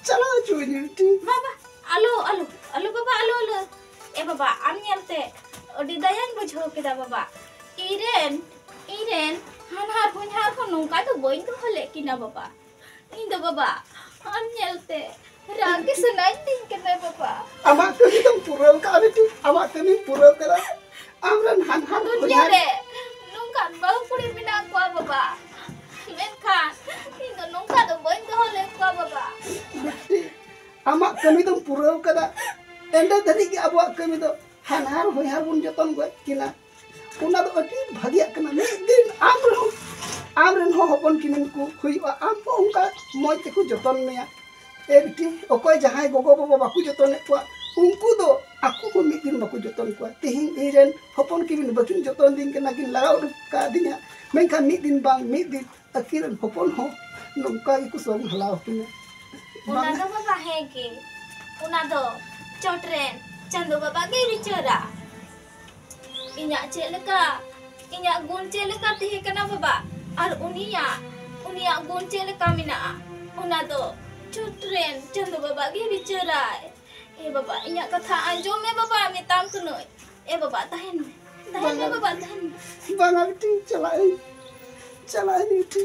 ᱪᱟᱞᱟᱣ ᱦᱚᱪᱚᱣᱟᱹᱧ ᱢᱮ ᱵᱤᱴᱤ᱾ ᱵᱟᱵᱟ, ᱟᱞᱚ, ᱟᱞᱚ, ᱟᱞᱚ ᱵᱟᱵᱟ, ᱟᱞᱚ, ᱟᱞᱚ᱾ ᱮ ᱵᱟᱵᱟ, ᱟᱢ ᱧᱮᱞᱛᱮ ᱟᱹᱰᱤ ᱫᱟᱭᱟᱧ ᱵᱩᱡᱷᱟᱹᱣ ᱠᱮᱫᱟ ᱵᱟᱵᱟ᱾ ᱤᱧᱨᱮᱱ, ᱤᱧᱨᱮᱱ ᱦᱟᱱᱦᱟᱨ ᱦᱚᱧᱦᱟᱨ ᱦᱚᱸ ᱱᱚᱝᱠᱟ ᱫᱚ ᱵᱟᱹᱧ ᱫᱚᱦᱚ ᱞᱮᱫ ᱠᱤᱱᱟ ᱵᱟᱵᱟ᱾ ᱤᱧ ᱫᱚ ᱵᱟᱵᱟ, ᱟᱢ ᱧᱮᱞᱛᱮ ᱨᱟᱜ ᱜᱮ ᱥᱟᱱᱟᱧ ᱫᱤᱧ ᱠᱟᱱᱟ ᱵᱟᱵᱟ᱾ ᱟᱢᱟᱜ ᱠᱟᱹᱢᱤ ᱫᱚᱢ ᱯᱩᱨᱟᱹᱣ ᱠᱟᱜᱼᱟ ᱵᱤᱴᱤ, ᱟᱢᱟᱜ ᱠᱟᱹᱢᱤᱢ ᱯᱩᱨᱟᱹᱣ ᱠᱟᱫᱟ᱾ ᱟᱢᱨᱮᱱ ᱦᱟᱱᱦᱟᱨ ᱫᱩᱱᱭᱟᱹ ᱦᱚᱧᱦᱟᱨ ᱨᱮ ᱱᱚᱝᱠᱟᱱ ᱵᱟᱹᱦᱩ ᱠᱩᱲᱤ ᱢᱮᱱᱟᱜ ᱠᱚᱣᱟ ᱵᱟᱵᱟ, ᱢᱮᱱᱠᱷᱟᱱ ᱤᱧ ᱫᱚ ᱱᱚᱝᱠᱟ ᱫᱚ ᱵᱟᱹᱧ ᱫᱚᱦᱚ ᱞᱮᱫ ᱠᱚᱣᱟ ᱵᱟᱵᱟ᱾ ᱵᱤᱴᱤ, ᱟᱢᱟᱜ ᱠᱟᱹᱢᱤ ᱫᱚᱢ ᱯᱩᱨᱟᱹᱣ ᱠᱟᱫᱟ᱾ ᱮᱸᱰᱮ ᱫᱷᱟᱹᱨᱤᱡ ᱜᱮ ᱟᱵᱚᱣᱟᱜ ᱠᱟᱹᱢᱤ ᱫᱚ ᱦᱟᱱᱦᱟᱨ ᱦᱚᱧᱦᱟᱨ ᱵᱚᱱ ᱡᱚᱛᱚᱱ ᱜᱚᱡ ᱠᱤᱱᱟ᱾ ᱚᱱᱟ ᱫᱚ ᱟᱹᱰᱤ ᱵᱷᱟᱹᱜᱤᱭᱟᱜ ᱠᱟᱱᱟ᱾ ᱢᱤᱫ ᱫᱤᱱ ᱟᱢ ᱨᱮᱦᱚᱸ, ᱟᱢ ᱨᱮᱱ ᱦᱚᱸ ᱦᱚᱯᱚᱱ ᱠᱤᱢᱤᱱ ᱠᱚ ᱦᱩᱭᱩᱜᱼᱟ, ᱟᱢ ᱦᱚᱸ ᱚᱱᱠᱟ ᱢᱚᱡᱽ ᱛᱮᱠᱚ ᱡᱚᱛᱚᱱ ᱢᱮᱭᱟ᱾ ᱮ ᱵᱤᱴᱤ, ᱚᱠᱚᱭ ᱡᱟᱦᱟᱸᱭ ᱜᱚᱜᱚ ᱵᱟᱵᱟ ᱵᱟᱠᱚ ᱡᱚᱛᱚᱱᱮᱫ ᱠᱚᱣᱟ, ᱩᱱᱠᱩ ᱫᱚ ᱟᱠᱚ ᱦᱚᱸ ᱢᱤᱫ ᱫᱤᱱ ᱵᱟᱠᱚ ᱡᱚᱛᱚᱱ ᱠᱚᱣᱟ᱾ ᱛᱮᱦᱮᱧ ᱤᱧ ᱨᱮᱱ ᱦᱚᱯᱚᱱ ᱠᱤᱢᱤᱱ ᱵᱟᱹᱠᱤᱱ ᱡᱚᱛᱚᱱ ᱫᱤᱧ ᱠᱟᱱᱟ, ᱠᱤᱱ ᱞᱟᱜᱟ ᱩᱰᱩᱠ ᱠᱟᱫᱤᱧᱟ, ᱢᱮᱱᱠᱷᱟᱱ ᱢᱤᱫ ᱫᱤᱱ ᱵᱟᱝ ᱢᱤᱫ ᱫᱤᱱ ᱟᱹᱠᱤᱱ ᱨᱮᱱ ᱦᱚᱯᱚᱱ ᱦᱚᱸ ᱱᱚᱝᱠᱟ ᱜᱮᱠᱚ ᱥᱚᱝ ᱦᱟᱞᱟᱣ ᱟᱹᱠᱤᱱᱟ᱾ ᱚᱱᱟ ᱵᱟᱝ ᱫᱚ ᱵᱟᱵᱟ ᱦᱮᱸ ᱜᱮ, ᱚᱱᱟ ᱫᱚ ᱪᱚᱴ ᱨᱮᱱ ᱪᱟᱸᱫᱚ ᱵᱟᱵᱟ ᱜᱮᱭ ᱵᱤᱪᱟᱹᱨᱟ᱾ ᱤᱧᱟᱜ ᱪᱮᱫ ᱞᱮᱠᱟ, ᱤᱧᱟᱜ ᱜᱩᱱ ᱪᱮᱫ ᱞᱮᱠᱟ ᱛᱟᱦᱮᱸ ᱠᱟᱱᱟ ᱵᱟᱵᱟ, ᱟᱨ ᱩᱱᱤᱭᱟᱜ, ᱩᱱᱤᱭᱟᱜ ᱜᱩᱱ ᱪᱮᱫ ᱞᱮᱠᱟ ᱢᱮᱱᱟᱜᱼᱟ, ᱚᱱᱟ ᱫᱚ ᱪᱚᱴ ᱨᱮᱱ ᱪᱟᱸᱫᱚ ᱵᱟᱵᱟ ᱜᱮᱭ ᱵᱤᱪᱟᱹᱨᱟᱭ᱾ ᱮ ᱵᱟᱵᱟ, ᱤᱧᱟᱜ ᱠᱟᱛᱷᱟ ᱟᱸᱡᱚᱢ ᱢᱮ ᱵᱟᱵᱟ, ᱢᱮᱛᱟᱢ ᱠᱟᱹᱱᱟᱹᱧ᱾ ᱮ ᱵᱟᱵᱟ, ᱛᱟᱦᱮᱱ ᱢᱮ, ᱛᱟᱦᱮᱱ ᱢᱮ ᱵᱟᱵᱟ᱾ ᱵᱟᱵᱟ, ᱛᱟᱦᱮᱱ ᱢᱮ᱾ ᱵᱟᱝᱟ ᱵᱤᱴᱤ, ᱪᱟᱞᱟᱜ ᱟᱹᱧ, ᱪᱟᱞᱟᱜ ᱟᱹᱧ ᱵᱤᱴᱤ᱾